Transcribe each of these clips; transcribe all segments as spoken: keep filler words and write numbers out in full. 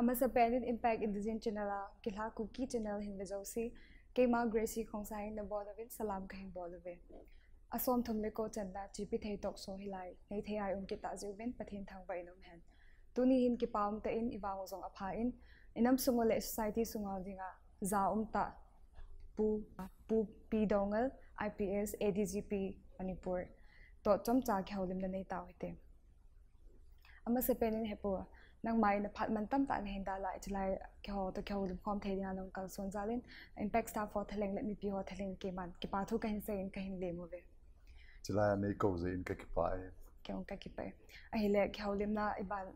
Amasapen in Impact Indigenous Channel a, Kilha Kuki Channel hin ve jouse, keima Gracie Khongsai in nabonchauvin salam kahin bol uve. Asom thum le ko channa GP Thei Talk Show hi lai, nei thei a i um kit tah jeh uvin Pathen thangvah in um hen. Tuni hin kipa umtah in i vang u jong apha in, i nam sung u le society sung u dinga ja umtah Pu, Pu P Doungel, I P S, A D G P, Manipur toh chomcha kihoulimna nei tau hite. Amasapen in he Pu, nangma in phat mantam tah nahin dalha, chulai keiho toh kihoulim khom thei dinga nahung kalson jal in, Impact staff ho thalheng le mipi ho thalheng keiman kipa thu kahin sei in kahin lem uve. Chulai a nei kou jeh in kakipah e. Kei jong kakipah e. Ahile kihoulimna i ban,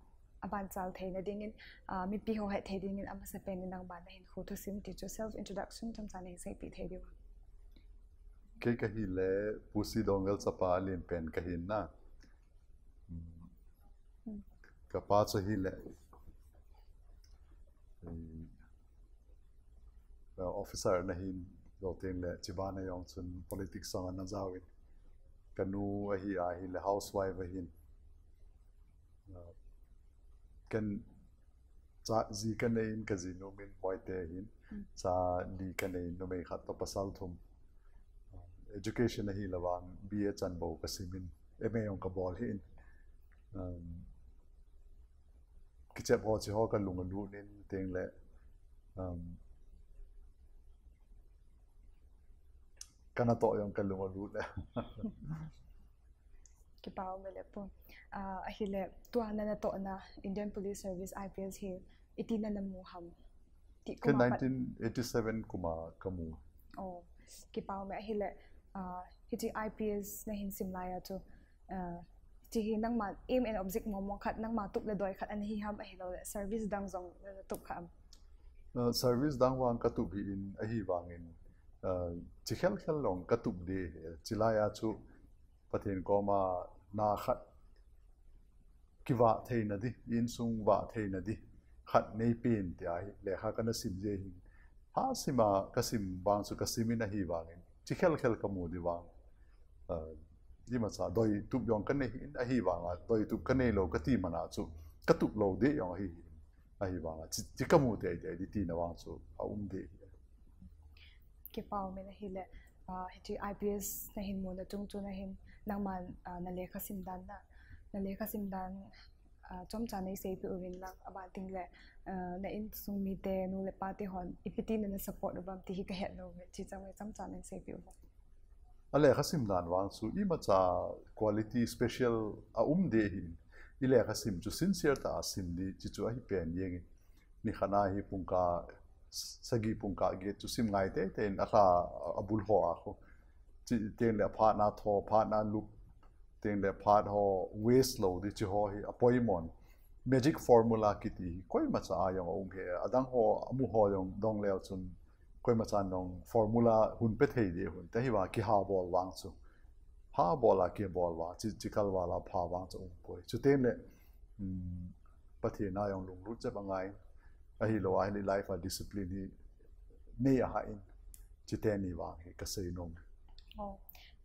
aban chal theina dingin, ah, mipi ho het thei dingin amasapen in nangman nahinkho thusim ti chu self introduction chomcha nahin seipeh thei diu ham? Kei kahile Pu C Doungel chapa alen pen kahin na. Hmm. Hmm. Kapa chu ahile, eh, officer ana hin, jou teng le chuban a jong chun politics jong ana jaovin. Kanu ahi ahile housewife ahin. Ah, ken cha, ji kanei in, kajinu min Moite ahin. Hmm. Cha li kanei in, numei khat toh pasal thum. Education ahile vang B A chan bou kasim in, M A jong kabol hih in. Um, kichep ho, chi ho kalung alut in teng le, um, kanatoh jong kalung alut le. Kipa um e le Pu. Ah, ahile tua na natohna Indian Police Service, I P S hi iti na namu ham? Ti ken kuma pat? Nineteen eighty seven kuma kamu. Oh, kipa um e. Ahile, ah, hiche I P S nahin sim lai a chu, ah, hiche hi nangma aim and object mong mong khat, nangma tup le doi khat ana hi ham, ahilouleh service dang jong na, natup kha am? Ah, service dang vang katup hih in, ahivangin, ah, chi khel khel jong katup ding ahi. Chulai a chu Pathen koma na khat kivah theina di, insung vah theina di khat neipen tia hi lekha kana sim jeh hin. Hahsima kasim vang chu kasim in, ahivangin chi khel khel kamu ding vang, ah, imacha doi tup jong kanei in, ahivanga doi tup kanei lou kati man a chu katup lou ding jong ahi, ahivanga chi, chi kamu teitei ding tina vang chu aum ding. Kipa um e. Ahile, ah, hiche I P S nahin muna chung chun ahin, nangman, ah, na lekha sim dan na, na lekha sim dan, ah, chomcha nei seipeh uvin lang, aban teng le, ah, na insung mite, nu le pa te hon ipi ti na, na support uvam ti hi kahet lou ve, chi chang e, chomcha nei seipeh uvam. A lekha sim dan vang chu imacha quality special aum ding ahin, i lekha sim chu sincere tah a sim ding, chi chu ahi pen jeng in. Nikhat a hi pungkah sagi pungkah get chu sim ngai teitei in, alha abul ho a khu. Chi teng le phat na tho, phat na lup, teng le phat ho waste lou ding, chi ho hi apoimon. Magic formula kiti hi koimacha a jong aum hih e. Adang ho, amu ho jong dong leu chun koimacha jong formula hun pe thei ding ahi. Ahivang kiha bol vang chu, ha bol a kibol vang, chi, chi kal val a pha vang chu umpoi. Chuteng le, um, Pathen a jong lunglut jep angai, ahilou ahile life a discipline hi nei ahah in, chuteni vang hi kasei nom. Oh,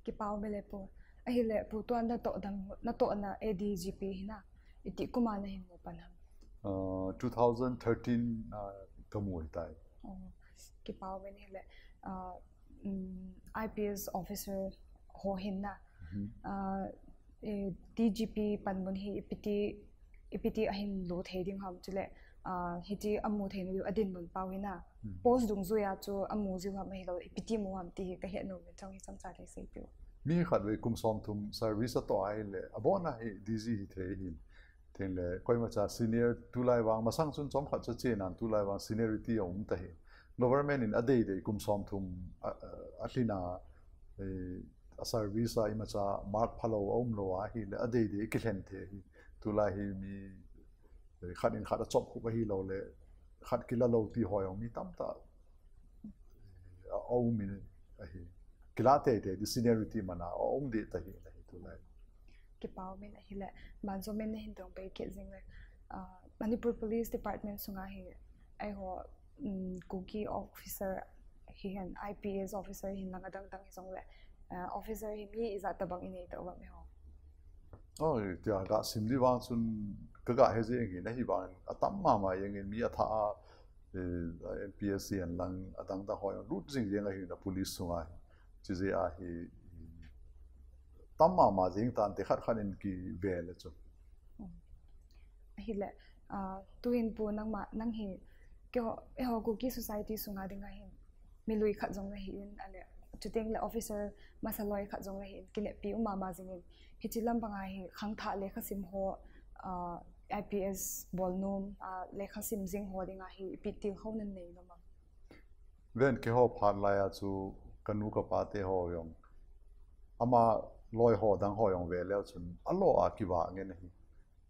kipa um e le Pu. Ahile Pu, tua natoh dan, natohna A D G P hi na, iti kum a nahin mu pan ham? Uh, two thousand thirteen, uh, kamu ahitai. Oh, kipa um e. Ahile, uh, um, I P S officer ho hin na, Mhm. uh, eh, D G P panmun hi ipiti, ipiti ahin lo thei ding ham, chule, uh, hiti amu theina diu adinmun pau hi na, Hmm. post dungjuia chu amu jiu ham, ahilou ipiti mu ham ti hi kahet nom in, chang hi chomcha nei seipeh u. Mi khatvei kum somthum service atoh ahile, abon a hi D G hi thei hin. Teng le, koimacha senior tulai vang, masang chun chomkhat chu ache nan, tulai vang seniority aum ta hi. Government in adei dei kum somthum a, a, alhin a, eh, a service a imacha mark phalou aum lou ahile, adei dei kilhen thei hi. Tulai hi mi, eh, khat in khat achop khup ahilou le, khat kila lou ti ho jong mi tamtah, eh, aum in ahi. Kila teitei ding seniority man a, aum ding ta hi, ahi tulai. Kipa um e. Ahile, banjo min nahin dong pei kit jing le, ah, Manipur Police Department sunga hi, eiho, um, Kuki officer hihen, I P S officer hin lang adang dang hi jong le, ah, officer hi mi ijat tabang inei tauvam eiho? Oh, tia kasim ding vang chun Kaga he jeng hin ahivangin atam mama jeng in mi atha a, eh, M P S C hen lang adang dang ho jong lut jing jeng ahin a police sunga hi. Chijeh a hi tam mama jeng tante khat khat in kive le chu. Ahile, ah, tuhin Pu nangma, nang hi, keiho, eiho Kuki society sunga dinga hin, milui khat jong nahin, ale, chuteng le officer masa loi khat jong nahin, kinepi um mama jingin, hiche lam banga hi, khangthah lekhasim ho, ah, I P S bolnom, ah, lekhasim jing ho dinga hi, ipi tilkhou nanei nom am? Ven keiho phat laiya chu kanu kapa te ho jong. Ama loi ho dang ho jong ve leu chun alo a kivah ngen ahi.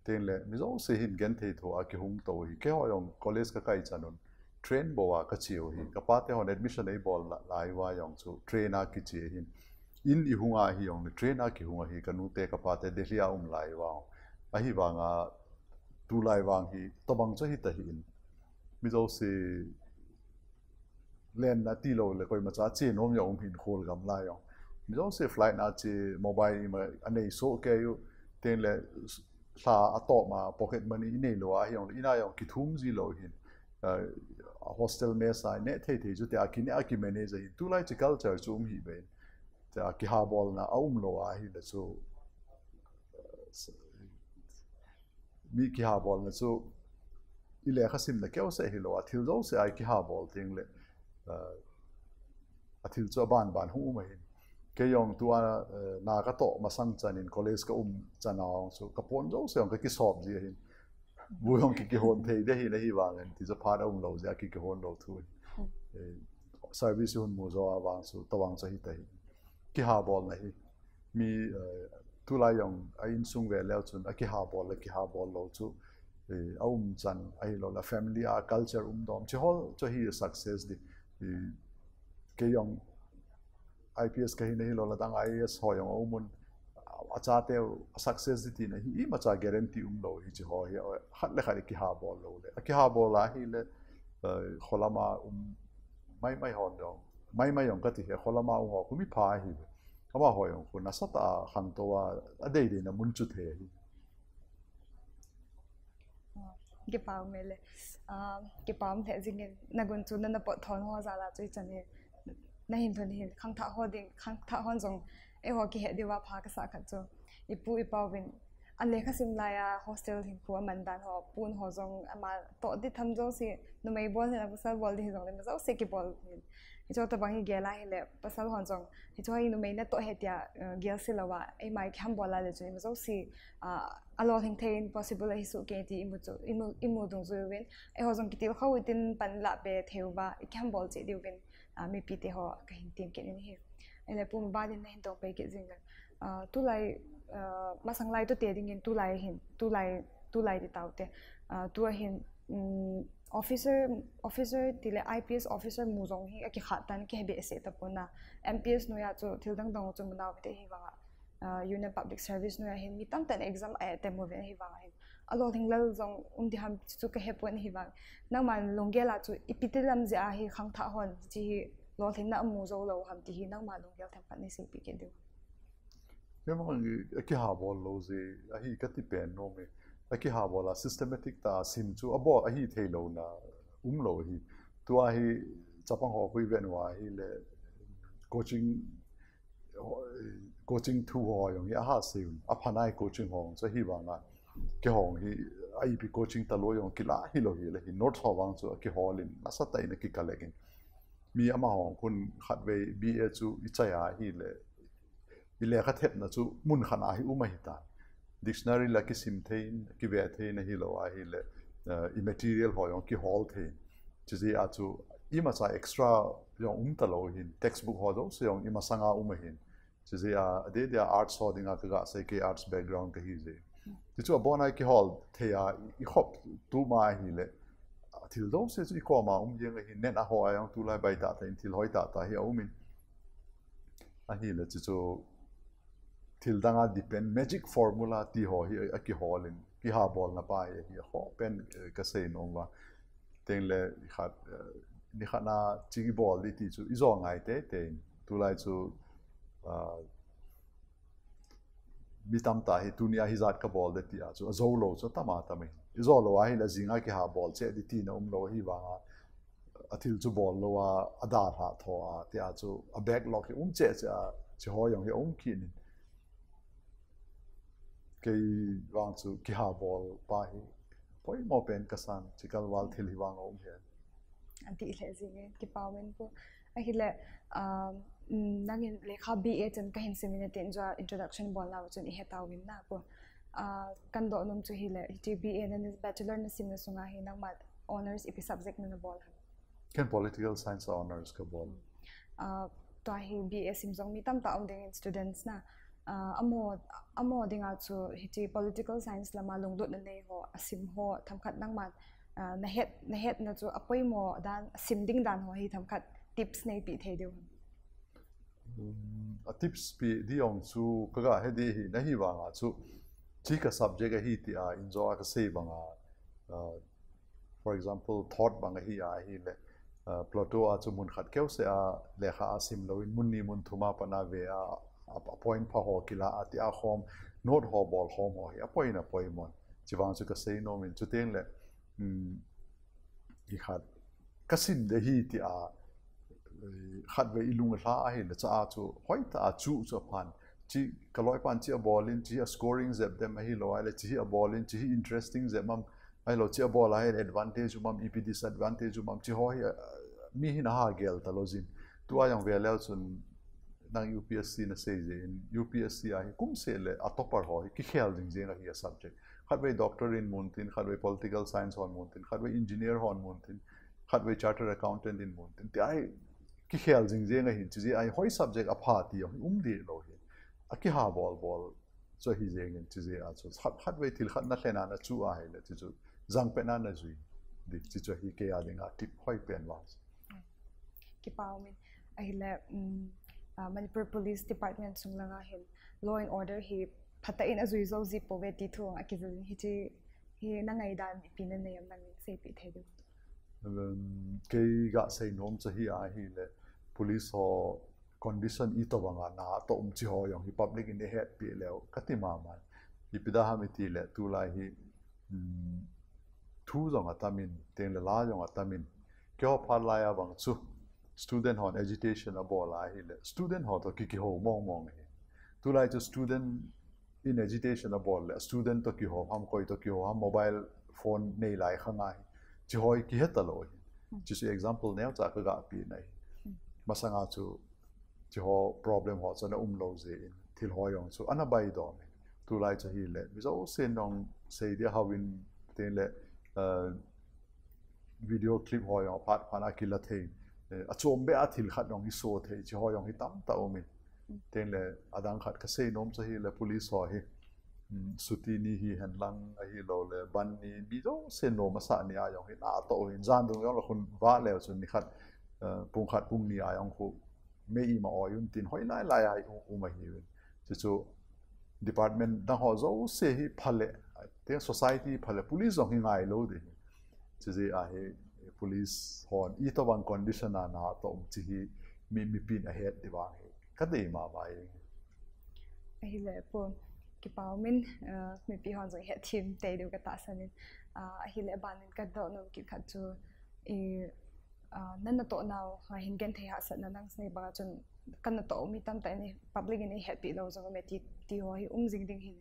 Tin le mi jouse hin genthei tho a kihung to hi. Keiho jong college kakai chan un train bou a kache u hi. Kapa te hon admission eibol la, lai uva jong chu train a kiche hin. In ihung a hi jong le train a kihung ahi, kanu te kapa te Delhi a um lai uva. Ahivanga tulai vang hi tobang chu hita hi in. Mi jouse lenna tilou le koimacha che nom jong um hin khol gam lai jong. Mi jouse flight na che mobile ima anei soh kei u tin le lha atoh ma pocket money inei lou ahi jong le ina jong kithum ji lou hin. Ah, hostel mess a neh thei thei chu tia kine a kimanage ahin. Tulai chu culture chu um hih beh in. Tia kihabolna aum lou ahi le chu, ah, mi kihabolna chu ilekhasim na keu seh hilou a thil jouse a kihabol teng le, ah, athil chu aban ban hung um ahin. Kei jong tua, eh, na katoh masang chan in college kaum chan a jong chu kapon jouse jong kakisop ji ahin. Bu jong kikihon thei ding ahin ahivangin ti chu phat aum lou jeh a kikihon lou thu ahin. Eh, service hun mu jo a vang chu tobang chu hita hi. Kihabolna hi. Mi, eh, tulai jong a insung ve leu chun akihabol le kihabol lou chu, eh, aum chan ahilou le family a culture um dom. Chi hol chu hi success di. Eh, kei jong I P S kahi nahilou le dang I A S ho jong aum un. Achate u success di tina hi imacha guarantee um lou hi chi ho hi khat le khat kihabol lou le. Akihabol a hi le, eh, kholama um mai mai hon jong. Mai mai jong kati hi kholama um ho khu mi pha hi. Amaho jong khu nasatah a khangtou a, adei dei na mun chu thei hi. Kipa um e le. Ah, kipa um thei jingin nagun chu nana pot thon ho jal a chu ichan hi. Nahin thun hin khangthah ho ding, khangthah hon jong eiho kihe diu va pha kasah khat chu. Ipu ipa uvin alekhasim laiya hostel hinkho aman dan ho, pun ho jong ama toh di tham jouse, numei bol hin a pasal bol di hi jong le ima jouse kibol hin. Hicho tobang hi gel a hile, pasal hon jong, hicho hi numei natoh ahi tia, eh, gel se lou a, eima ikihambol a le chun ima jouse, ah, alolhing thei in possible ahi soh kei ti imu chu, imu, imu dungjuiyin, eiho jong kitilkhou itin pan ilah pe thei uva, ikihambol cheh diuvin, ah, mipi te ho kahin tem kit in ahi. Ahile Pu, maban in nahin dong pai kit jing le. Ah, tulai, ah, masang lai toh te dingin tulai hin, tulai, tulai ti tau te. Ah, tua hin, um, officer, officer ti le I P S officer mu jong hi akikhat tan kihe behseh tapon a. M P S noiya chu thil dang dang chu mu nau te hivanga. Ah, Union Public Service noiya hin mi tamtah in exam a attempt uvin hivanga hin. Alolhing lel jong um di ham chu kahe pon hivang. Nangma lunggel a chu ipi ti lam jeh a hi khangthah hon chi hi lolhingna amu jou lou ham ti hi nangma lunggel themkhat nei seipeh kit diu. Hemang akihabol lou jeh ahi kati pen nom e. Akihabol a systematic tah a sim chu abol ahi thei louna um lou hi. Tua hi chapang ho khu iven uva ahile coaching, coaching thu ho jong hi aha sei un. Aphanai coaching ho jong chu ahivanga. Keiho hi a ipi coaching talou jong kilah hilou hile hi notes ho vang chu akihol in nasatah in aki collect in. Mi amaho khun khatvei B A chu ichai a hile ilekha thepna chu mun khat a hi um ahitan. Dictionary la kisim thei in, kive thei in ahilou ahile, eh, i material ho jong kihol thei in. Chijeh a chu imacha extra jong um talou hin, textbook ho jouse jong imasanga um ahin. Chijeh a, adeh deh a arts ho dinga kaga sei kei arts background kahi jeh. Ti chu abon a kihol thei a, i, ikhop tuma ahile. Thil jouse chu ikoma um jeng ahin, net a ho a jong tulai baitah tah in thil hoitah tah hi aum in. Ahile chu chu thil danga depend, magic formula ti ho hi akihol in, kihabolna pa hi, hi ho pen, eh, kasei nom uva. Teng le khat, eh, nikhat na ching ibol di ti chu ijo ngai teitei in. Tulai chu, ah, Mi tamtah hi tunia hijat kabol de tia chu ajou lou chu atama tam ahi. Ijou lou ahile jinga kiha bol cheh di tina umlou ahi vanga, athil chu bol lou a, adalhah tho a, tia chu a backlog hi um cheh cheh a, hiche ho jong hi aum kit in. Kei vang chu kiha bol pa hi poimo pen kasan, hiche kalval thil hi vang aum hi. Adih lheh jing e, kipa umin pu. Ahile, um, nangin lekha B A chun kahin simin atin, chua introduction bolnau chun ihet tauvin na pu. Uh, kadoh nom chu hile, hiche B A na, bachelor nasimna sunga hi nangma honours ipi subject nana bol ham? Ken political science honours kabol. Uh, tua hi B A sim jong mi tamtah um dingin students na. Uh, amaho, amaho dinga chu hiche political science lama lunglutna nei ho, asim ho, themkhat nangman, uh, nahet, nahetna chu apoimo dan, asim ding dan ho hi themkhat tips neipeh thei diu ham? Um, a tips pe di jong chu kaga he di hi, na hi vanga chu, hiche ka subject ahi tia injo a kasei banga, uh, for example, thought bang ahi ahile, uh, Plato a chu mun khat keuseh a lekha asim louvin, mun ni mun thum a pat a ve a, a, a point pha ho kila a tia khom, note ho bol khom ho hi apoina poimon. Hiche vang chu kasei nomin, chuteng le, um, ikhat kasim de hi tia, eh, khatvei ilung alha ahile, chua chu hoitah a chu chu aphan. Hiche kaloipan hiche abolin, hiche hi a scoring jep dem ahilou ahile, hiche hi abolin, hiche hi interesting jep mam ahilou, hiche abol ahile advantage um am, ipi disadvantage um am, hiche ho hi, eh, mi hin aha gel talou jin. Tua jong ve leu chun nang U P S C nasei jeh in, U P S C a hi kumseh le a topper ho hi kikhel jing jeng ahi a subject. Khatvei doctor in mun tin, khatvei political science hon mun tin, khatvei engineer hon mun tin, khatvei chartered accountant in mun tin. Tia hi kikhel jing jeng ahin, hiche jeh a hi hoi subject apha ti jong hi um deh lou hi. Akiha bol bol chu ahi jengin, hiche jeh a chu khat, khatvei thil khat nalhen a nachu ahile, hiche chu jangpet na najui ding, hiche chu hi kei a dinga tip hoi pen vang. Kipa umin. Ahile, um, uh, Manipur Police Department sung langa hin law and order hi phatah in ajui jou ji pouve ti thu akijil in, hiche hi nangaidan ipi nanei am, nangin seipeh thei diu? Um, kei gasei nom chu hi ahile, police ho condition itobanga natoh um hiche ho jong hi public in eihetpeh leu kati mama. Ipi da ham itile, tulai hi, um, thu jong atamin, tengle la jong atamin. Keiho phat lai a bang chu student hon agitation abol ahile, student ho toh ki, kihou mong mong ahi. Tulai chu student in agitation abol le, student toh kihou ham, koi toh kihou ham, mobile phone nei lai khang ahi. Hiche ho hi kihe talou ahi. Hiche chu example neocha kagapeh na ahi. Masanga chu hiche ho problem ho chu ana umlou jeh in, thil ho jong chu ana baidom in. Tulai chu hile, mi jousen jong sei dia houin, tengle, uh, video clip ho jong aphat phat a kila thei, eh, achom beh a thil khat jong iso thei, hiche ho jong hi tamtah umin. Tengle adang khat kasei nom chu hile, police ho hi, um, suti ni hihen lang ahiloule, ban ni, mi jousen nom asah ni a jong hi natoh uvin, jan dung jong le khun vah leu chun nikhat, uh, pung khat pung ni a jong khu mei ima oi un tin, hoi lai lai a um ahiuvin. Chuchu department dang ho jouse hi phale, teng society phale, police jong hi ngailou ding. Chuche jeh a hi police hon itobang condition a natoh um hiche hi mi, mipin ahet ding vang hi kadei mama e. Ahile pu, kipa umin, uh, mipi hon jong hetthem tei diu katahsan in. Uh, ahile aban in kadoh nom kit khat chu, i, uh, nanatoh nau, uh, hin genthei hahsatna nang sei banga chun kanatoh u mi tamtah in public in eihetpeh lou jong ume ti, ti ho hi um jing ding hin,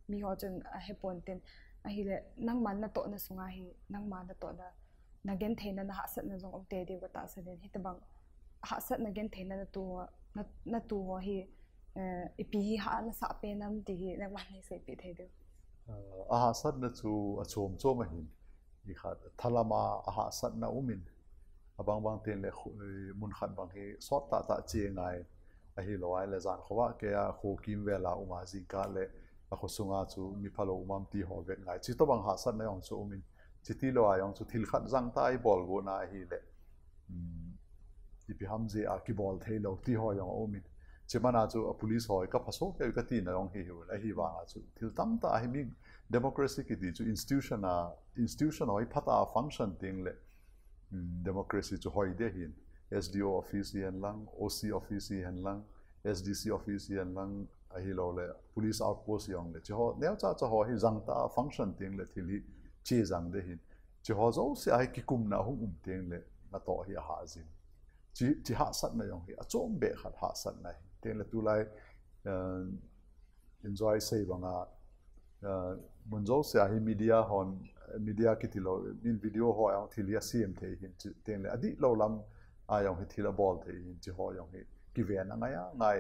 miho chun ahepon tin. Ahile nangma natohna sunga hi, nangma natohna, nagentheina, nahahsatna jong um tei diu katahsan in, hitobang hahsatna gentheina natoh, na, natoh ho hi, eh, ipi hi hah nasah pen am ti hi nangman neiseipeh thei diu? Uh, ahahsatna chu achom chom ahin. Ikhat thalama ahahsatna umin. Abang bang tengle khu-, eh, mun khat bang hi sot tahtah che ngai. Ahilou ahile jan khovah keiya kho kimvel a uma jingkah le akho sunga chu mi phalou um am ti ho vet ngai. Hiche tobang hahsatna jong chu umin. Chuti lou a jong chu thil khat jangtah a ibol gotna ahile, um, ipi ham jeh a kibol theilou ti ho jong aumin. Hiche mana chu a police ho hi kaphasoh kei katina jong hiuvin, ahivanga chu thil tamtah hi mi democracy kiti chu institution a, institution ho hi phatah a function tengle, um, democracy chu hoi ding ahin. S D O office hihen lang, O C office hihen lang, S D C office hihen lang, ahilou le police outpost jong le, chiho neocha cha ho hi jangta function teng le thil hi che jang de hin, chiho jouse a hi kikumna hung um teng le natoh hi ahah jin. Chi, chi hahsatna jong hi achom beh khat hahsatna hi. Teng le tulai, uh, enjoy sei banga, uh, mun jouse a hi media hon, media kiti lou, in video ho jong thil hi asem thei hin, teng le adihlou lam a jong hi thil abol thei hin, chiho jong hi kiven angai angai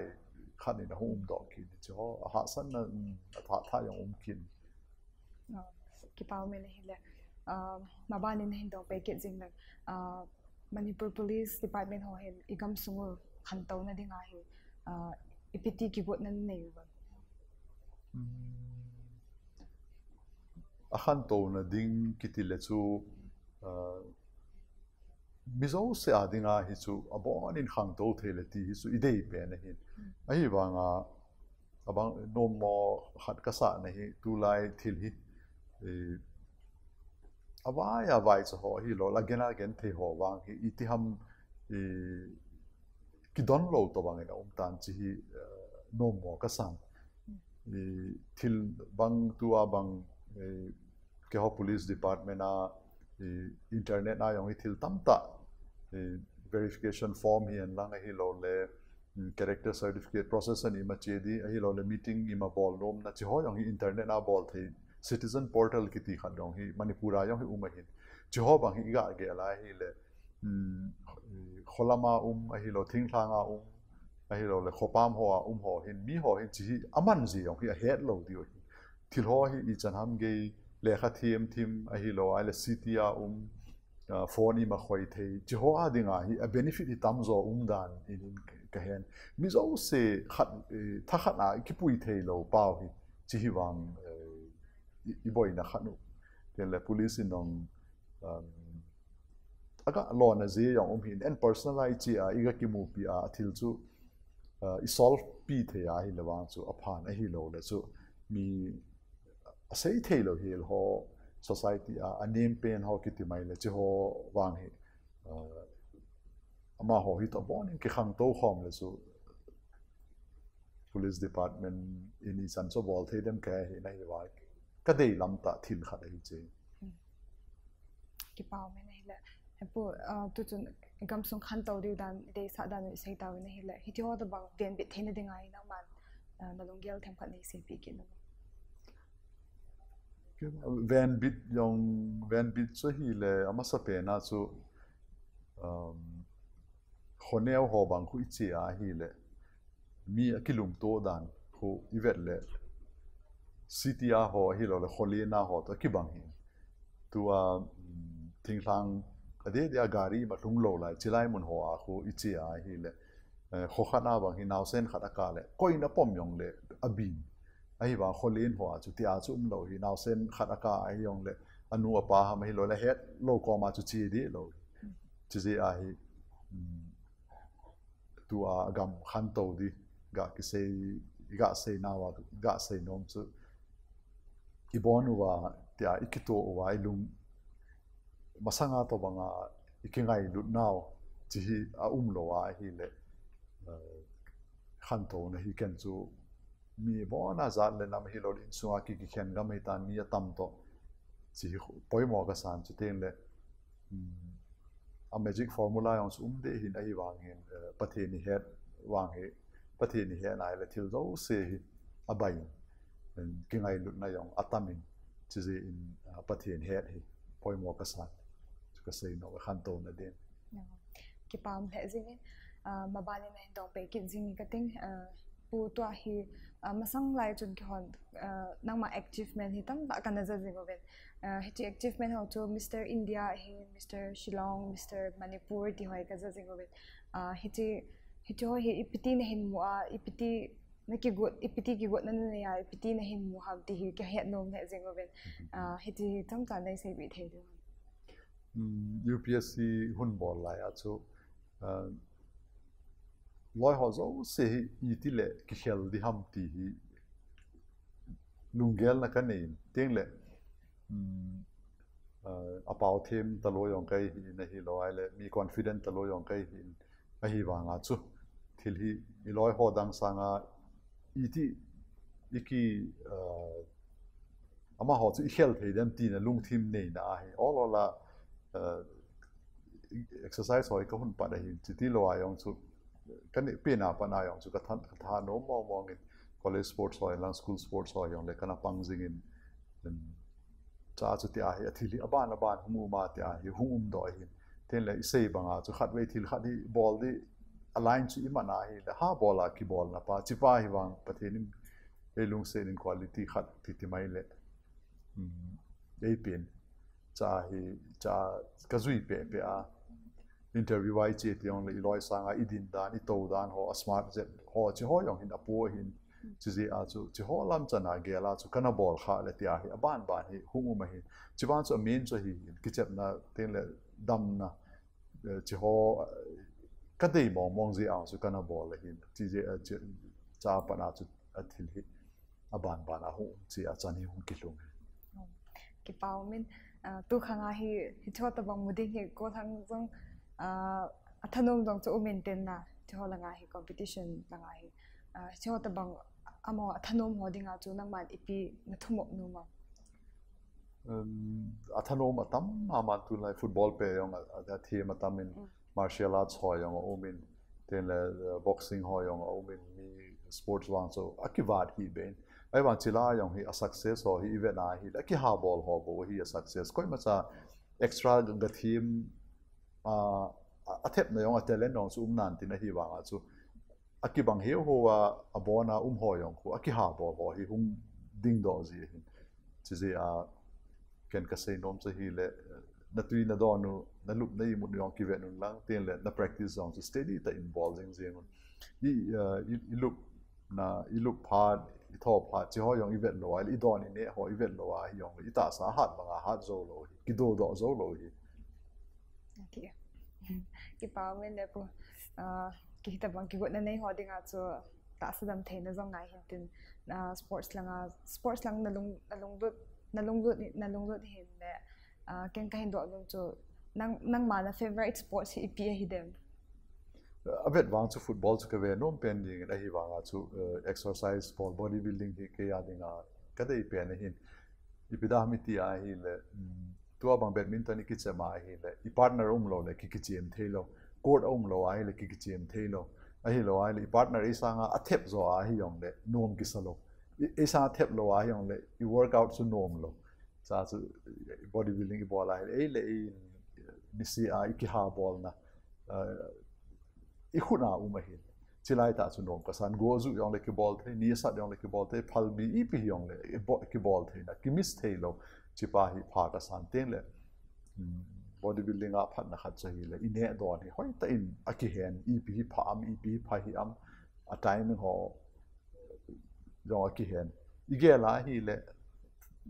khat in ahung umdoh kit, chiho ahahsatna, um, athah thah jong um kit. Kipa um e. Ahile, uh, maban in hin dong pe kit jing le, uh, Manipur Police Department ho hin i gamsung u khantouna dinga hi, uh, ipi ti kigotna nei uvam? Akhantouna ding kiti le chu, uh, mi jouse a dinga hi chu abon in khangtou thei le ti hi chu idei pen ahin. Ahivanga abang nommo khat kasahna hi tulai thil hi, eh, avai avai cha ho hilou le agen agen thei ho vang hi itiham, eh, kidon lou tobang in aum tan chi hi, eh, nommo kasan. Eh, thil bang tua bang, eh, keiho police department a, eh, internet a jong hi thil tamtah, eh, verification form hi en lang ahilou le, mm, character certificate process ani ma che di ahilou le meeting ima bol nomna chiho jong hi internet a bol thei citizen portal kiti khat jong hi Manipur a jong hi um ahin. Chiho bang hi iga gel a hile, um, kholama um ahilou, thinglhanga um ahilou le khopam hoa um ho hin, mi ho hin chi hi aman ji jong hi ahet lou diu ahi. Thil ho hi ichan ham gei lekha them them ahilou ahile city a um, uh, phone ima khoi thei, chiho a dinga hi a benefit hi tamjo um dan in, in kahen. Mi jouse khat, eh, thakhat a kipui thei lou pau hi, chi hi vang, eh, i, iboina khat u. Teng le police in jong, um, aga lona ji jong um hin, en personal a iche a, iga kimupi a, athil chu, uh, i solve pi thei ahile vang chu aphan ahilou le chu mi asei thei lou hel ho, society a anem pen ho kiti mai le chiho vang hi, uh, amaho hi toh abon in kikhangtou khom le chu police department in ichan chu bol thei dem kahe hi nahi va, kadei lam tah thil khat ahi che. Kipa um e. Ahile, Pu, uh, tu chun gamsung khantou diu dan, deisah dan u isei tauvin ahile, hiti ho tobang venbit theina dinga hi nangman, uh, nalunggel themkhat nei seipi kit nom? Venbit jong, venbit chu ahile, amasapen a chu, um, khoneo ho bang khu iche a ahile, mi akilungto dan khu ivet le, city a ho ahilou le kholen a ho toh kibang hi. Tua, um, thinglhang adeh deh a gari ima lhung lou lai, chilai mun ho a khu iche a ahile, eh, kho khat a bang hi naosen khat akah le, koin apom jong le abin. Ahivang kholen ho a chu tia chu umlou hi, naosen khat akah ahi jong le, anu apa ham ahilou le, hetlou koma chu che deh lou. Chijeh a hi, um, tua gam khantou di, ga kisei, ga sei nauva, ga sei nom chu, ibon uva, tia ikitoh uva, ilung masanga tobanga ikingailut nau, chi hi aumlou a ahile, eh, khantouna hi ken chu mi abon a jat le nam hilou le insunga ki, kikhen gam hitan mi atam toh, chi hi poimo kasan chu teng le, um, a magic formula jong chu um deh hin ahivang hin, eh, Pathen ihet vang hi, Pathen ihet nai le thil jouse hi abai in, um, kingailutna jong atam in, chijeh in, ah, Pathen het hi poimo kasan chu kasei nom, khantouna din. Kipa um lheh jing in, uh, maban in nahin dong pe kit jing kating, uh, Pu, tua hi, uh, masang lai chun keihon, uh, nangma achievement hi tamtah kana ja jing uvin. Uh, hiche achievement ho chu Mister India ahin, Mister Shillong, Mister Manipur ti ho hi kaja jing uvin. Uh, hiche, hiche ho hi ipiti nahin mu a, ipiti nakigot, ipiti kigotna nanei a, ipiti nahin mu ham ti hi kahet nom lheh jing uvin. Uh, hiche hi tamtah nei seipi thei diu ham? Um, U P S C hung bol lai a chu, uh, loi ho jouse hi iti le kikhel di ham ti hi lunggelna kanei in, teng le, um, uh, apao them talou jong kahi in ahilou ahile, mi confident talou jong kahi in, ahivanga chu thil hi iloi ho dang sanga iti iki, uh, amaho chu i khel thei dem tina lungthim neina ahi. Ol ol a, uh, exercise ho hi ka hun pat ahi. Chiti lou a jong chu, ka neh pen a pat a jong chu ka tha, ka thanom mong mong in college sports ho lang, school sports ho jong le kana pang jing in, um, cha chu tia hi, a thil hi aban aban hung um a tia hi, hung um doh ahi. Tin le i sei bang a chu khatvei thil khat hi bol di a line chu i man a hi le, ha bol a kibolna pa, chi pa hi vang Pathen in ei lungset in quality khat ti ti mai le. Um, ei pen. Cha hi, cha ka jui pe pe a. Interview a i che ti jong le i loi sang a i din dan, i to dan ho, a smart zet ho, chi ho jong hin a po hin. Chi jeh a chu, chi ho lam chan a gel a chu, kana bol kha le tia hi, aban ban hi, hung um ahi. Chi ban chu a main chu ahi hin, kichepna, tin le damna, eh, chi ho, eh, ka dei mong mong jeh a chu kana bol ahi. Chi jeh a chu, cha pat a chu a thil hi, aban ban a hung um chi a chan hi hung kilhung. Kipa um in, ah, tu khang a hi, hiche ho tabang mu ding hi, ko thang jong, ah, a thanom jong chu um in tin na, hiche ho lang a hi, competition lang a hi, ah, hiche ho tabang amaho a thanom ho ding a chu nangman ipi na thumop nom am? Um, a thanom atam a man tulai football pe jong a, a, a them atam in, martial arts ho jong a um in, tin le, uh, boxing ho jong a um in, mi sports vang chu a kivat hi ben. Ahivang chila jong hi a success ho hi i vet a hi, a kiha bol ho bou hi a success. Koima cha extra ga, ga them, ah, a, a thepna jong a talent jong chu um nan tin ahivang a chu. A kibang heuheu a, a bon a um ho jong khu, a kiha bol ho hi hung ding doh ji hin. Chi jeh a, ken ka sei nom chu hi le, na tui na don u, na lup na imut u jong kivet un lang, tin le na practice jong chu steady tah in bol jing jing un. I, eh, i, i lup na, i lup phat, i tho phat, chi ho jong i vet lou a, i don i neh ho i vet lou a, hi jong i tahsa hat bang a hat jou lou hi, kido doh jou lou hi. Okay. Kipa um in le pu, ah, ki hitabang kigotna nei ho ding a chu tahsa dam theina jong ngai hin tin, ah, sports lang a, sports lang na lung, na lunglut, na lunglut, na lunglut hin le, ah, ken ka hin doh nom chu nang, nangma na favorite sports hi ipi ahi dem? A vet vang chu football chu ka ve nom pen ding in ahivang a chu, eh, exercise sport, body building hi kei a ding a ka dei pen ahin. Ipi dam iti a hi le, um, tua bang badminton i kichem a hi le, i partner um lou le ki, kichem thei lou. Court a um lou a hi le ki, kichem thei lou. Ahi lou a hi le, i partner i sang a, a thep jo a hi jong le, nom kisa lou. I, i sang a thep lou a hi jong le, i workout chu nom lou. Cha chu, body building i bol a hi le, ei le ei, ni si a, i kiha bolna. Uh, i khut a um ahi. Chilai tah chu nom kasan, go ju jong le kibol thei, ni sat jong le kibol thei, phalbi ipi jong le, i bo-, kibol thei na, ki miss thei lou, chi pa hi pha kasan teng le, um, body building a phatna khat chu hi le, i neh don hi, hoi tah in a kihen, ipi hi pha am, ipi hi pha hi am, a timing ho, jong a kihen. I gel a hi le,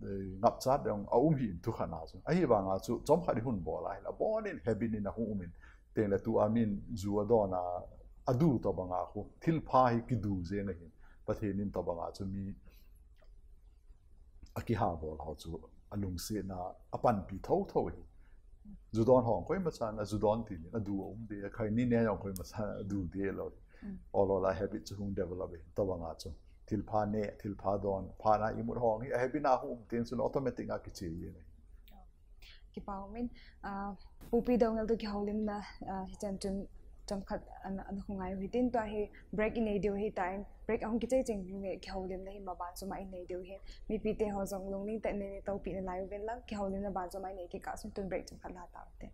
eh, ngapchat jong a um hi in thu khat na chu. Ahivang a chu, chom khat i hun bol a hi le, a bon in habit in a hung um in. Teng le tu a min ju a don a, a du tobang a khu. Thil pha hi kidu jeng ahin. Pathen in tobang a chu mi a kiha bol ho chu a lungsetna a panpi tho tho hi. Ju don ho koima chan a ju don ti le a du a um de, a khai ni ne jong koima chan a du de lou. Mm. Ol ol a habit chu hung develop in, tobang a chu. Thil pha ne, thil pha don, pha na imut ho hi a habit na hung um teng chu automatic a kiche jeng ahi. Kipa um in, ah, Pu Pi Doungel toh kihoulimna, ah, hichan chun chomkhat ana, ana hung ngai u hitin, tua hi break i nei diu ahitan, break ahung kichai cheng le kihoulimna hi maban chom a i nei diu ahi. Mipi te ho jong lungning tah in nei, nei toupina lai uvin lang, kihoulimna ban chom a i nei kikah sung tun break chomkhat la tau te.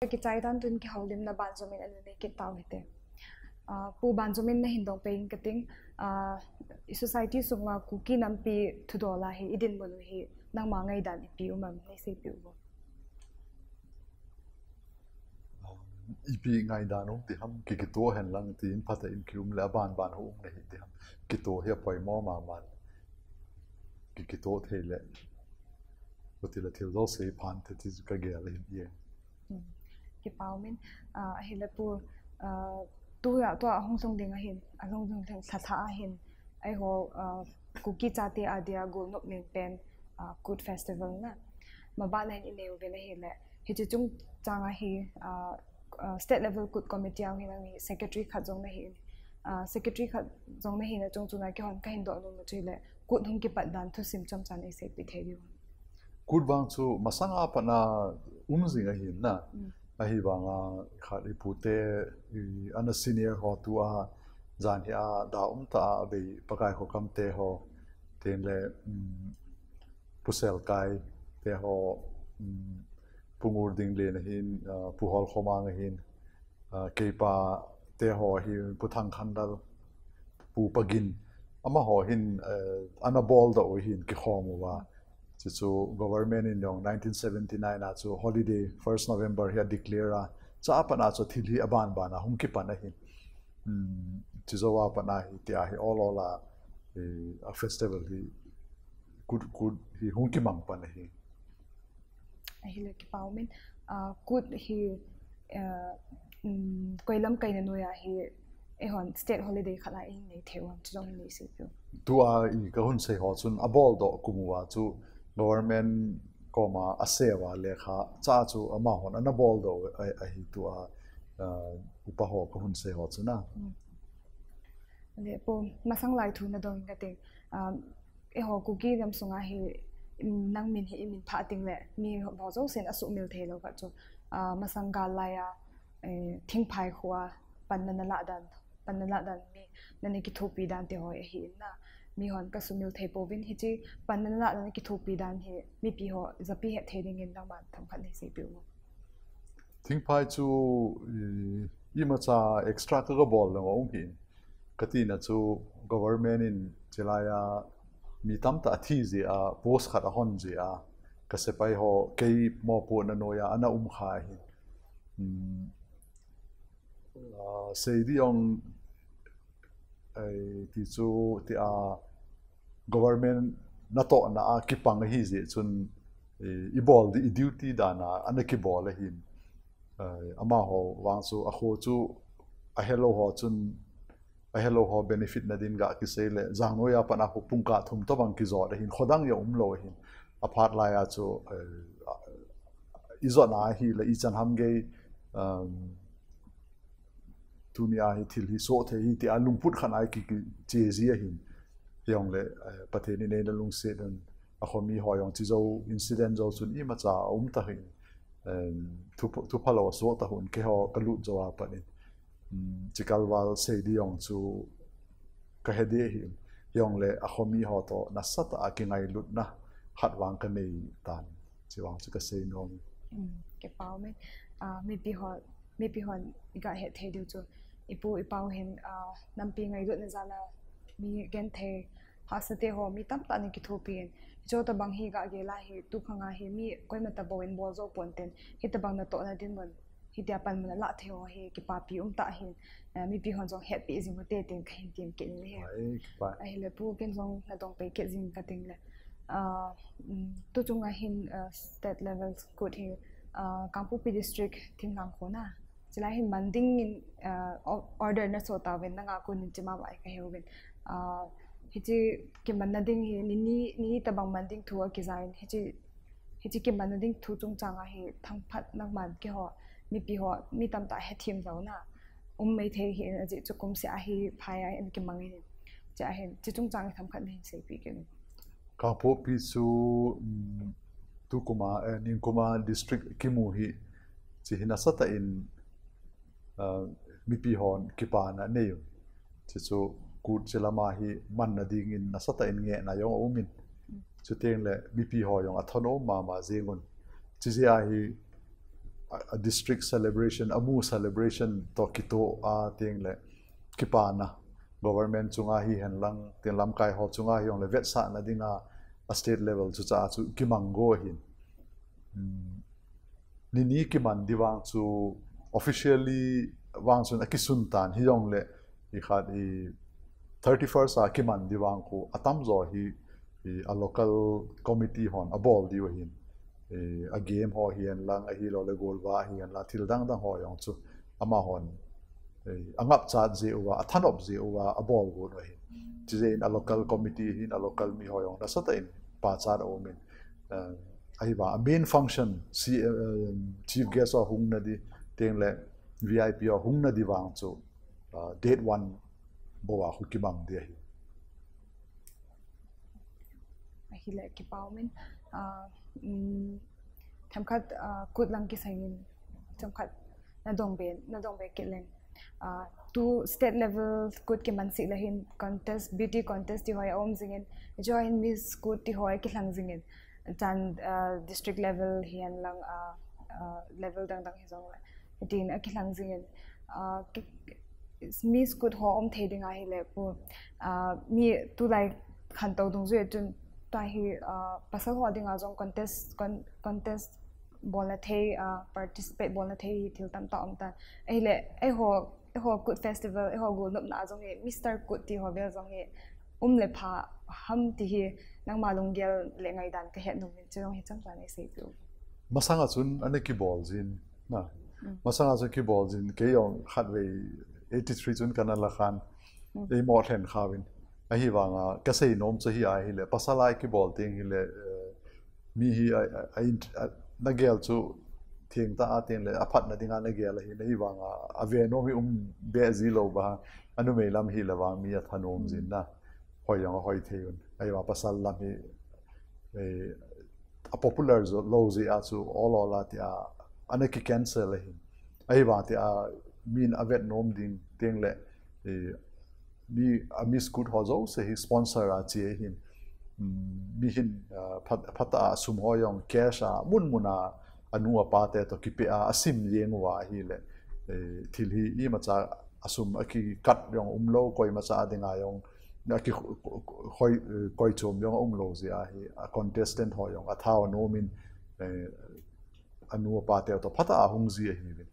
Kichai tan tun kihoulimna banjomin ana nei kit tau hite. Ah, Pu, banjomin nahin dong pei inge kating, ah, i society sunga Kuki nampi thudol a hi idinmun u hi nangma ngaidan ipi um am, nei seipeh u. Ipi ngaidan um ti ham, ki, kitoh hen lang tin phatah in kium le abanban hung um nahi ti ham. Kitoh hi apoimo mama. Ki, kitoh thei le. Kati le thil jouse pha thei ti ka gel ahi. Hmm. Kipa umin, ah, ahile Pu, ah, tua, tua ahung lhung ding ahin, ahung lhung ding lha lha ahin, eiho, ah, Kuki chate a dia golnop leng pen, ah, Kut Festival na. Maban ahin inei uvin ahile, hiche chungchang a hi, ah, ah, State Level Kut Committee a hin nangni secretary khat jong nahin, ah, secretary khat jong nahin achung chun a keihon kahin doh nom chu hile, Kut hung kipat dan thusim chomcha nei seipeh thei diu. Kut vang chu masang a pat a um jing ahin na. Hmm. Ahivanga khat i pute, i, ana senior ho tua jan hi a da um ta a bei Pakai Khokam te ho, tin le, um, Pu Selkai te ho, um, Pu Ngurding le nahin, uh, Pu Holkhomang ahin, uh, keipa te ho hi Pu Thangkhandal, Pu Pagin, amaho hin, eh, ana boldoh u hin kikhom uva. Chuchu government in jong nineteen seventy-nine a chu holiday first November hi a declare a. Chua pat a chu thil hi abanban a hung kipan ahin. Hmm, chujou a pat a hi tia hi ol ol a, eh, a festival hi Kut, Kut hi hung kimang pan ahi. Ahile kipa umin, ah, Kut hi, ah, um, koi lamkaina noiya hi, eihon state holiday khat a ihin nei thei u ham, chu jong hin nei seipeh u. Tua i ka hun sei ho chun aboldoh kum uva chu government koma asei uva lekha cha chu amahon ana boldoh a, ahi tua, ah, upa ho ka hun sei ho chu na. Hmm. Le Pu, masang lai thu nadong inge kating, ah, eiho Kuki nam sunga hi, um, nang min hi imin phah teng le, mi ho jousen asuhmil thei lou khat chu, ah, masang gal lai a, eh, Thingphai khoa panna nalah dan, panna lah dan mi, nana kithopi dan te ho ahin na. Mihon kasuhmil thei pouvin hiche panna nalah dan kithopi dan hi mipi ho japi het thei dingin nangman themkhat nei seipeh u. Thingphai chu, i, imacha extra ka, kabol lou aum hin. Katina chu government in chulai a mi tamtah athi jeh a post khat ahon jeh a ka sepai ho kei mopohna noiya ana um kha ahin. Um, ah, Seidih jong, eh, ti chu tia government natohna a kipang ahi jeh chun, eh, ibol ding, i duty dan a ana kibol ahin. Eh, amaho vang chu akho chu ahelou ho chun, ahelou ho benefit na din ga kisei le, jang noiya pat a khu pungkah thum tobang kijot ahin, khodang jong umlou ahin. Aphat lai a chu, eh, ijot na ahi le ichan ham gei, um, tunia hi thil hi soh thei hi tia lungput khat a ki, kiche ji ahin. Hijongle, eh, Pathen in eina lungset un, akhomi ho jong chujou incident jou chun imacha aum ta hin. Em, thu, thu phalou asoh ta hun, keiho kalut jou a pat in. Um, chikal val Seidih jong chu kahe deh hin. Hijongle akhomi ho toh nasatah a kingailutna khat vang kanei tan. Chuvang chu kasei nom. Um, kipa umin. Ah, mipi ho, mipi hon iga het thei diu chu, ipu ipau hin, ah, nampi ngailutna jal a mi genthei hahsate ho mi tamtah ana kithopi in. Hiche tobang hi ga gel a hi, tukhang a hi mi koima tabou in bol jou ponte. Hitobang natohna dinmun, hitia panmun alah thei ho hi kipapi umtah ahin, eh, mipi hon jong hetpi jing ute tin kahin tem kit in ahi. Ai, kipa. Ahile Pu, ken jong nadong pei kit jing kating le. Ah, um, tuchung a hin, ah, state level Kut hi, ah, Kangpokpi District Thinglhang kho na. Chulai hin man dingin, ah, o-, order naso tauvin nanga konin chima vai kaheuvin. Ah, hiche kimanna ding hi, ni ni, ni ni tobang man ding thu akijai in, hiche, hiche kimanna ding thu chungchang a hi thangphat nangman keiho, mipi ho, mi tamtah hethem jouna um maithei hi in ajeh chu kumseh a hi phai a in kimang in. Chua hin, hiche chungchang hi themkhat nahin seipeh kit in. Kangpokpi chu, um, tukum a, eh, ningkum a district kimu hi, hiche hi nasatah in, ah, mipi hon kipana anei u. Hiche chu Kut che lam a hi manna dingin nasatah in ngehna jong aumin. Chuteng le mipi ho jong athanom mama jeng un. Hiche jeh a hi a district celebration, a mu celebration toh kitoh a teng le kipana government chunga hihen lang, tin lamkai ho chunga hijongle vetsahna dinga a state level chu cha chu kimang go ahin. Nini kiman di vang chu officially vang chun akisun tan hijongle i khat i thirty first a kiman di vang khu atamjo hi a local committee hon abol diu ahin, a game ho hihen lang ahilou le golvah hihen lang thil dang dang ho jong chu amahon angapchat jeh uva, athanop jeh uva abol got u ahin. Chijeh in a local committee hin a local mi ho jong nasatah in pachat aumin, ahivang a main function, chief guest ho hung na di teng le V I P ho hung na di vang chu date one bou a khu kimang di ahi. Ahile kipa umin, themkhat kut lang kiseiyin, themkhat nadong be, nadong be kit leng. Tu state level kut kiman sih le hin contest, beauty contest ti ho aum jingin, hiche ho hin Miss Kut ti ho akilhang jingin, chan district level hihen lang level dang dang hijongle hitin akilhang jingin, Miss Kut ho um thei ding ahile pu, mi tulai khantou dungjuiya chun tua hi pasal ho dinga jong contest, contest bolna thei, participate bolna thei hi thil tamtah um tan. Ahile eiho, eiho Kut festival, eiho golnopna a jong hi Mister Kut ti ho vel jong hi um le pha ham ti hi nangma lunggel le ngaidan kahet nom in, chu jong hi chomcha nei sei diu. Masanga chun ana kibol jin na. Masanga chun kibol jin, kei jong khatvei eighty three chun kana la khan, eimo lhen khauvin. Ahivanga kasei nom chu hi ahile, pasal a kibol teng hile, mi hi nagel chu thengtah a teng le aphatna dinga nagel ahin, ahivanga ave nom hi um be ji lou ba, anumei lam hile vang mi athanom jin na, hoi jong ahoi thei un. Ahivang pasal lam hi a popular lou jeh a chu ol ol a tia ana ki cancel ahin. Ahivang tia min avet nom ding teng le mi a Miss Kut ho jouse hi sponsor a che ahin. Mi hin phat, phatah a sum ho jong cash a mun mun a anu apa te toh kipe a asim jeng uva ahile, thil hi imacha asum akikat jong umlou, koimacha dinga jong aki khoi, koichom jong aumlou jeh a hi a contestant ho jong athao nom in, anu apa te toh phatah a hung ji ahiuvin.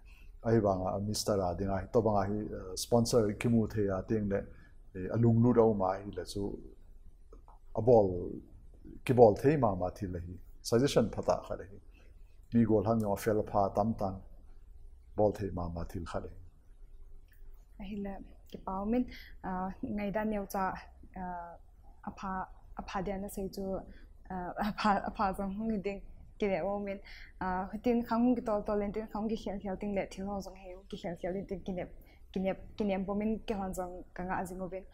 Ahivanga Mister a dinga hi, tobanga hi sponsor kimu thei a teng le alunglut aum ahile chu abol, kibol thei mama thil ahi, suggestion phatah khat ahi. Mi golhang jong afel pha tamtah in bol thei mama thil khat ahi. Ahile kipa umin, ngaidan neocha apha, apha dia nasei chu, apha, apha jong hung hi ding kinep umin, hitin khang hung kitol tol in tin khang hung kikhel khel ting le thil ho jong hi hung kikhel khel in tin kinep, kinep, kinem pumin keihon jong kanga jing uvin,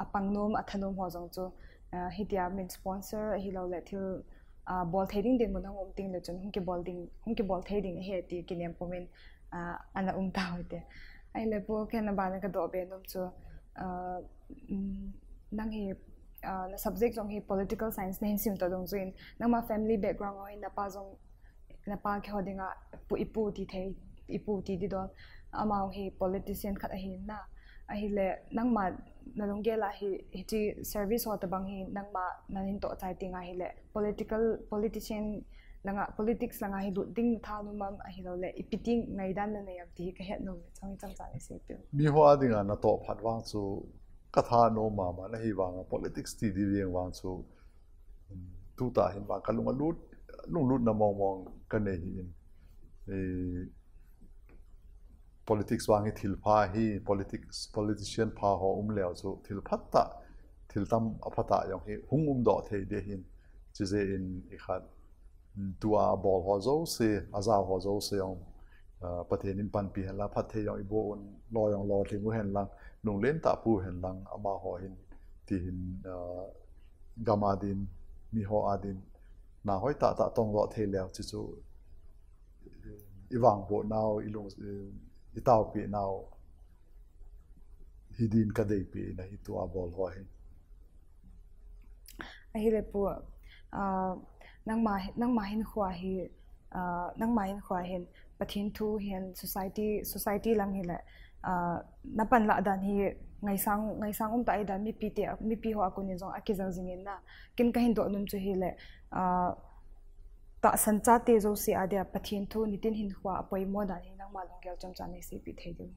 apang nom, athanom ho jong chu hitia min sponsor ahilou le thil bol thei ding dinmun hung um ting le chun hung kibol ding, hung kibol thei ding ahi ti kinem pumin ana um tau hite. Ahile pu, keina bana kadoh be nom chu, nang hi na subject jong hi political science nahin simtoh dungjuiyin, nangma family background ho hi napa jong, napa keiho dinga pu, ipu ti thei, ipu ti didol, amau hi politician khat ahin na. Ahile nangma nalunggel a hi hiche service ho tobang hi nangma nahin toh chai teng ahile political, politician langa, politics langa hi lut ding natha nom am, ahilou le ipi ti ngaidan nanei am ti hi kahet nom e, chomcha nei seipeh. Miho a dinga natoh phat vang chu katha nom mama in, ahivanga politics ti di veng vang chu tutah hin vang kalung alut, lunglutna mong mong kanei ahin. Politics vang hi thil pha ahi, politics, politician pha ho um leu chu thil phatah, thil tam aphatah jong hi hung umdoh thei ding ahin. Chijeh in ikhat, tua abol ho jouse, ajao ho jouse jong Pathen in panpi hen lang, phatthei jong iboh un, lo jong lolhing uhen lang, lunglen tah pu hen lang, amaho hin, ti hin, gam a din, miho a din, na hoi tahtah tongdoh thei leu chu chu ivangboh nau, ilung, itaopeh nau hidin kadeipeh in ahi tua bol ho hi. Ahile pu, nangma, nangma hinkho hi, nangma hinkho hin Pathen thu hin society, society lang hi le, ah, na panlah dan hi ngaisang, ngaisang um ta ai dan mipi te, mipi ho a kun in jong a kijang jing in na. Kin ka hin doh nom chu hi le, ah, tahsan chate jouse a dia Pathen thu nitin hin khua a poimo dan hi nangma lunggel chomcha nei seipi thei diu.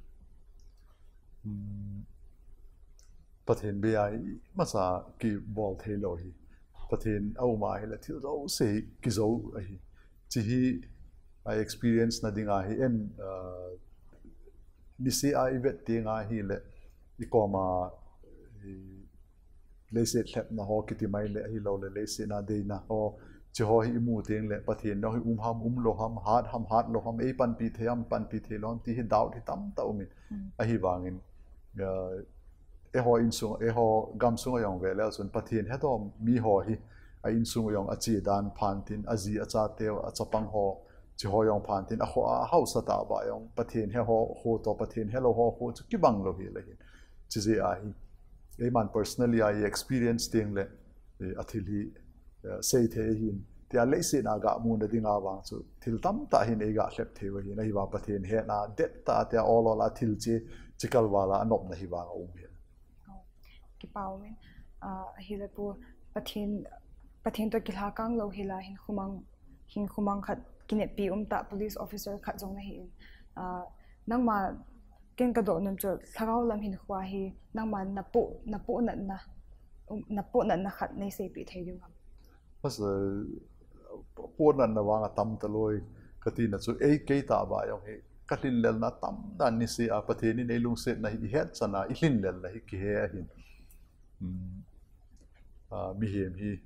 Hmm. Pathen bei a hi masa kibol thei lou hi. Pathen a um a hi le thil jouse hi kijo ahi. Chi hi a experience na ding a hi en, uh, nise a i vet teng a hi le i kom a, i leiset lhepna ho kiti mai le ahi lou le leiset na deina ho chi ho hi i mu teng le Pathen nong hi um ham um lou ham, hat ham hat lou ham, ei panpi thei ham panpi thei lou ham ti hi doubt hi tamtah um in. Ahi vangin, uh, eiho insung, eiho gamsung a jong ve leu chun Pathen hethem mi ho hi a insung a jong a che dan phan tin, a ji a chate, a chapang ho, chi ho jong phan tin, a kho a hausa ta va jong Pathen he ho kho to, Pathen he lou ho kho chu kibang lou hi le hin. Chi jeh a hi, eiman personally a i experience teng le, eh, a thil hi, eh, sei thei hin. Tia leiset na ga mu na ding a vang chu thil tamtah hin ei ga lhep thei u hin, ahi vang Pathen hetna det ta tia ol ol a thil che, chi kal val a a nopna hi vang a um hi. Kipa um in, ah, ahi le pu Pathen, Pathen to kilha kang lou hi la hin khumang, hin khumang khat kineppi um ta police officer khat jong na hi in. Ah, nangma ken ka doh nom chu lhagao lam hin khua hi nangma na pu, na pu natna, um, na pu natna khat nei seipi thei diu ham? Masa, pu natna vang a tam ta loi ka tina chu ei kei ta va jong hi ka lhinlelna tam dan nise a Pathen in ei lungsetna hi i het chan a i lhinlelna hi kihe ahin. Hmm. Ah, mihem hi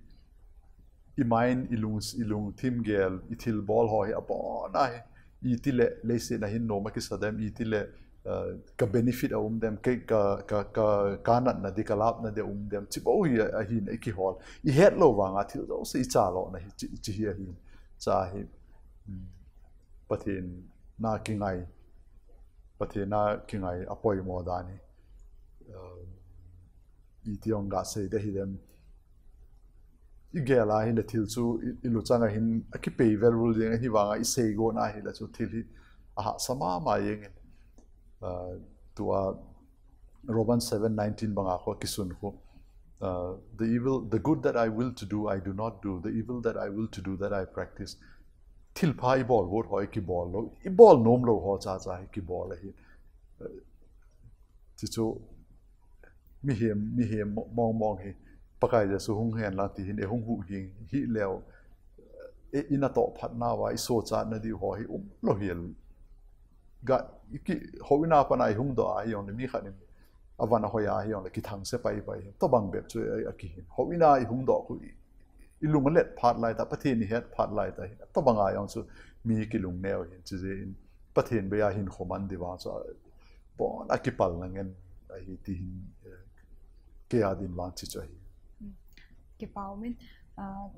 i mind, i lung, i lungthim gel, i thil bol ho hi a bon a hi i ti le leiset na hin nom a kisa dem, i ti le, uh, ka benefit a um dem, ka, ka, ka, ka, ka natna di, ka lapna di a um dem, chi bou hi a, a hin a i kihol. I het lou vang a thil jouse i cha lou na hi chi, chi hi a hin. Cha hi, um, Pathen na kingai, Pathen na kingai a poimo dan hi. Uh, i ti ong ga sei de hi dem. I gel a hin le thil chu i, i luchang a hin a kipei vel rul ding ahi vang a i sei go na hi le chu thil hi a hahsa mama jeng in. Uh, tua Romans seven nineteen bang a kho kisun kho. Uh, the evil, the good that I will to do, I do not do. The evil that I will to do, that I practice. Thil pha i bol vot ho i kibol lou, i bol nom lou ho cha cha hi kibol ahi. Uh, chi chu mihem, mihem mong mong hi Pakai Jesu hung hen lang ti hin e hung hu hi, hi leo. E, i na toh phat na va, i so cha na di ho hi um lou hi. Ga, i ki, ho i na pa na i hung doh a hi jong le mi khat in a van a hoi a hi jong le kithang se pai pai. To bang bep chu a, a kihin. Ho i na i hung doh khu i, i lung let phat lai ta, Pathen i het phat lai ta hi. To bang a jong chu mi kilung neo hin chi jeh in. Pathen bei a hin khoman di vang chu a, bon a kipal na ngen ahi ti hin, eh, kei a din vang chi chu ahi. Kipa um in, ah,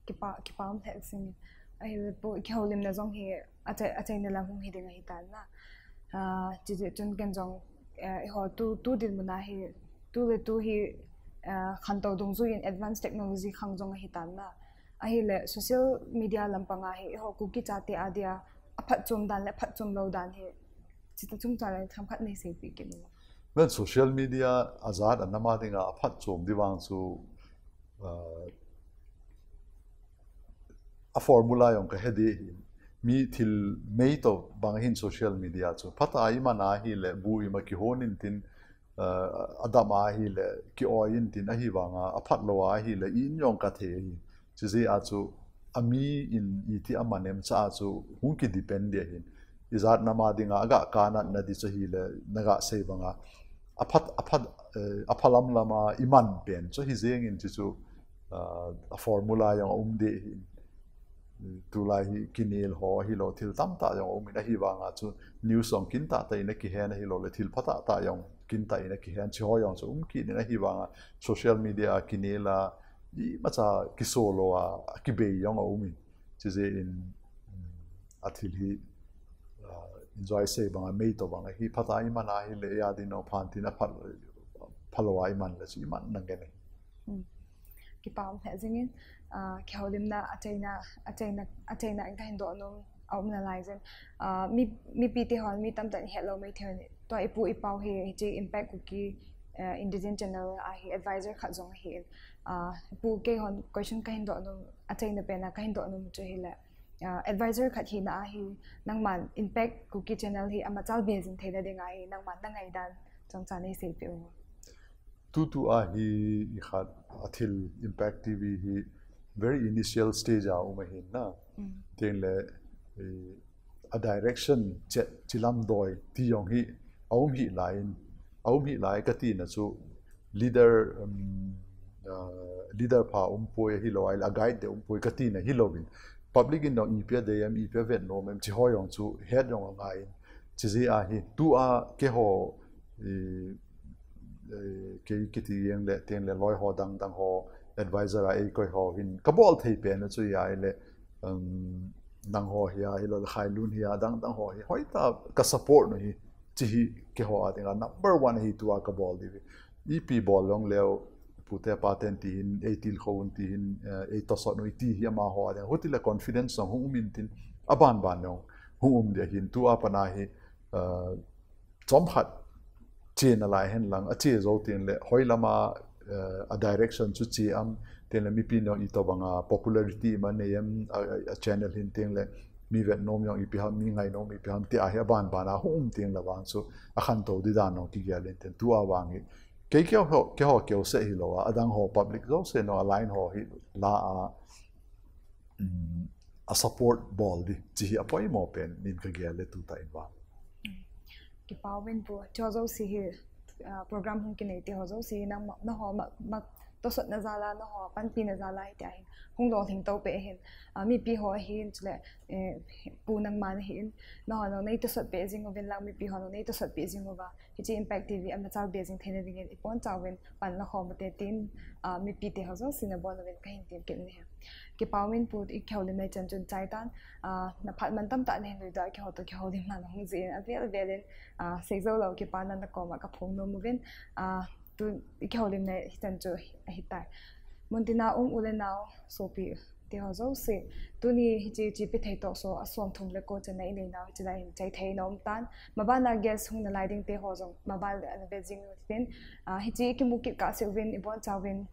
kipa, kipa um thei sing. Ahi le pu, kihoulimna jong hi a chai, a chaina lam hung hi ding ahi tan na. Ah, chi chi chun ken jong, eh, eiho tu, tu dinmun a hi, tu le tu hi, eh, khantou dungjuiyin advanced technology khang jong ahi tan na. Ahi le social media lampang a hi, eiho Kuki chate a dia, a phatchom dan le phatchom lou dan hi, chita chungchang le themkhat nei seipi kit in. Well, social media a jat a nam a dinga a phatchom di vang chu, uh, a formula jong ka he di hi. Mi thil mei to bang hin social media chu. Phat a i man a hi le bu i ma kihon in tin, uh, a dam a hi le ki oi in tin ahi vang a, a phat lou a hi le i in jong ka thei hi. Chi jeh a chu a mi in i ti a man em cha chu hung ki depend di ahin. I jat nam a dinga a ga kanat na di chu hi le na ga sei bang a. A phat, a phat, eh, a pha lam lam a i man pen chu hi jeng in chi chu, ah, a formula jong a um di ahin. Tulai hi kinel ho hi lou thil tamtah jong a um in ahi vang a chu news jong kin tah tah in a kihen ahi lou le thil pha tah tah jong kin tah in a kihen chi ho jong chu um kit in ahi vang a social media a kinel a i ma cha kiso lou a, a kibei jong a um in. Chi jeh in, um, a thil hi, uh, enjoy sei bang a mei to bang a hi phat a i man a hi le a din o phan tin a phat, pha lou a i man le chu i man na ngen. Hmm. Kipa um thei jing in, uh, kihoulimna a chaina, a chaina, a chaina in ka hin doh nom aumna lai jin. Ah, mi, mipi te hon mi tamtah in hello mai thei uvin. Tua ipu ipau hi, hiche Impact Kuki, uh, Indigenous Channel a hi advisor khat jong ahi. Ah, ipu keihon question kahin doh nom, achaina pen a kahin doh nom chu hile. Uh, advisor khat hina a hi, nangman Impact Kuki Channel hi amachal be jing theina ding a hi, nangman nangaidan chomcha neiseipeh u. Tutu a hi ikhat a thil Impact T V hi very initial stage a um ahin na. Tengle, eh, a direction chet chilam doi ti jong hi aum hi lai in, aum hi lai kati na chu leader, um, uh, leader pha um poi hilou a, a guide de um poi kati na hilou in. Public in jong ipi a dei em, ipi a vet nom em, chi ho jong chu het jong angai in. Chi jeh a hi, tua keiho, eh, eh, kei kiti jeng le, tengle loi ho dang dang ho, advisor a eikoi ho hin, kabol thei pen chu ahile, um, nangho hia, hilou le Khailun hia, dang dang ho hi, hoitah ka support u hi, chi hi keiho a dinga number one hi tua kabol diu hi. Ipi bol jong leu, pute paten ti hin, eitilkhou un ti hin, eh, eitosot u ti hi amaho a dinga. Hutile confidence jong hung um in tin, aban ban jong hung um di ahin, tua pat a hi, eh, chomkhat chena lai hen lang, ache jou tengle, hoilam a, eh, a direction chu che am, tengle mipi in jong itobang a popularity ima nei em, a, a, a channel hin tengle, mi vet nom jong ipi ham, mi ngai nom ipi ham, ti a hi aban ban a hung um tengle vang chu, akhantou di dan jong kigel in tin, tua vang hi. Kei keiho, keiho keu seh hilou a, adang ho public jouse no, a line ho hi la a, um, a support bol di, chi hi apoimo pen in kagel le tuta in vang. Kipa uvin pu, chu jouse hi, ah, program hung kinei te ho jouse hi, nangho ma, ma, tosotna jal a, nangho panpina jal a hitia hin, hung lolhing to peh hin, ah, mipi ho ahin chule, eh, pu nangman ahin, nangho nong neitosot peh jing uvin lang, mipi ho nong neitosot peh jing uva, hiche Impact T V amachal be jing theina dingin, ibonchauvin pan la khom ute tin, ah, mipi te ho jouse nabon uvin kahin tem kit in ahi. Kipa uvin pu, ikihoulimna chan chun chai tan, ah, naphat man tamtah nahin lui doh a, keiho toh kihoulimna nahung jih in avel vel in, ah, seijou lou kipana nakoma kaphong nom uvin, ah, tu ikihoulimna hichan chu ahitai. Muntina um u le nao, sopi te ho jouse, tuni hiche Chepi Thei Talk Show a somthum le ko channa inei nau hiche lai hin chai thei na um tan. Maban a guest hung nalai ding te ho jong maban le ana ve jing uvin, ah, hiche ikimu kit kah seh uvin, ibonchauvin,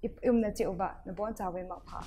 i, i umna cheh uva nabonchauvin mangpha.